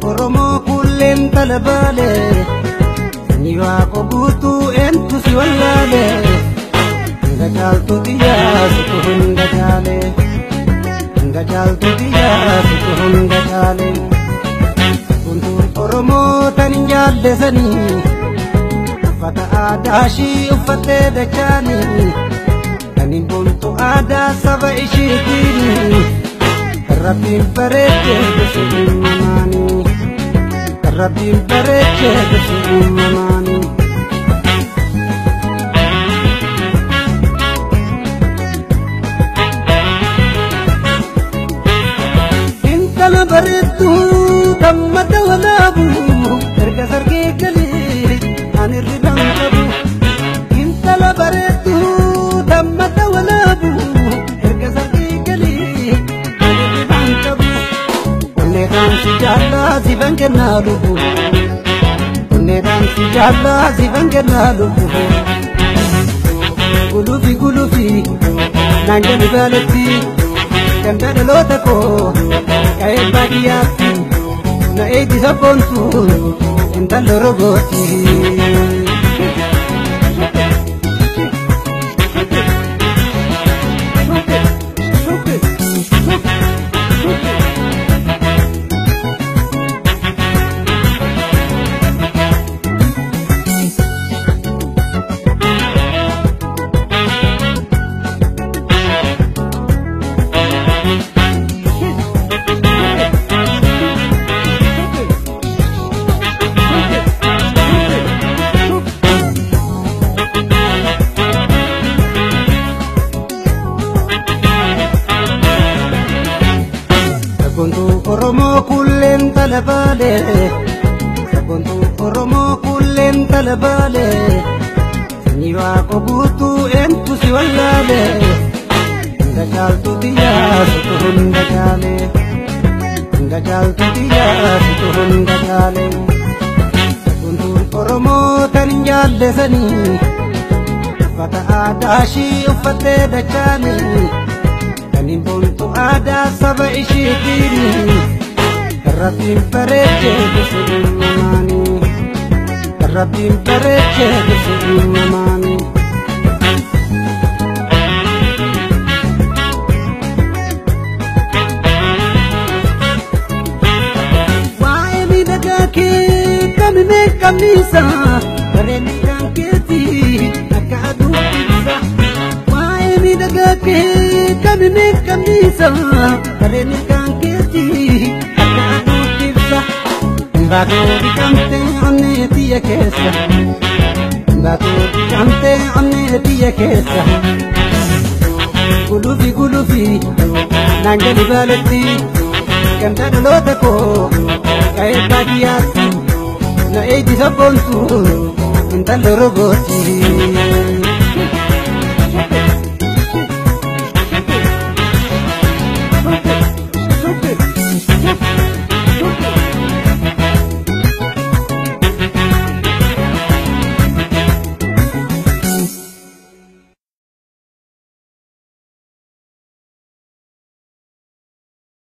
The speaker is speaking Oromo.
Oromoo kuuleen talabaale sanyii Waaqoo guutuu eentu si wallaale hanga caaltu xiyyaa situ hunda caale hanga caaltu xiyyaa situ hunda caale Sabboontuun Oromoo tan hin jaallesanii uffata aadaa ishii uffattee dachaanii kan hin boontu aadaa saba ishiitiin Rabbiin bareechee gosi uumamaanii Rabbiin bareechee gosi uumamaanii. Intala bareedduu kan madda walaabu erga sargee galee ani hirriban qabu. Intala bareedduu kan madda walaabu erga sargee galee ani hirriban qabu. Onneedhaan si jaallaa si ban kennaa lubbu. Onneedhaan si jaallaa si ban kennaa lubbu. Gulufi gulufi naan jedhu baalatti ganda dhaloota koo qa'ee baadiyyaatti na eegi sabboontu intallo rogooti. Sabboontuu Oromoo kuuleen talabaale Sabboontuu Oromoo kuuleen talabaale sanyii Waaqoo guutuu eentu si wallaale hunda caaltu xiyyaa situ hunda caale hunda caaltu xiyyaa situ hunda caale Sabboontuun Oromoo tan hin jaallesanii uffata aadaa ishii uffattee dachaanii kan hin boontu aadaa saba ishiitiin Rabbiin bareechee gosi uumamaanii Rabbiin bareechee gosi uumamaanii. Waa'ee miidhagaa kee kamimee qabniisa bareedni kan keetii akka aduu ibsa. Waa'ee miidhagaa kee kamimee qabniisa bareedni kan keetii akka aduu ibsa. Baatoo dhiqamtee onnee tiyya keessa baatoo dhiqamtee onnee tiyya keessa. Gulufi gulufi naan jedhu baalatti ganda dhaloota koo qa'ee baadiyyaatti na eegi sabboontu intallo rogooti.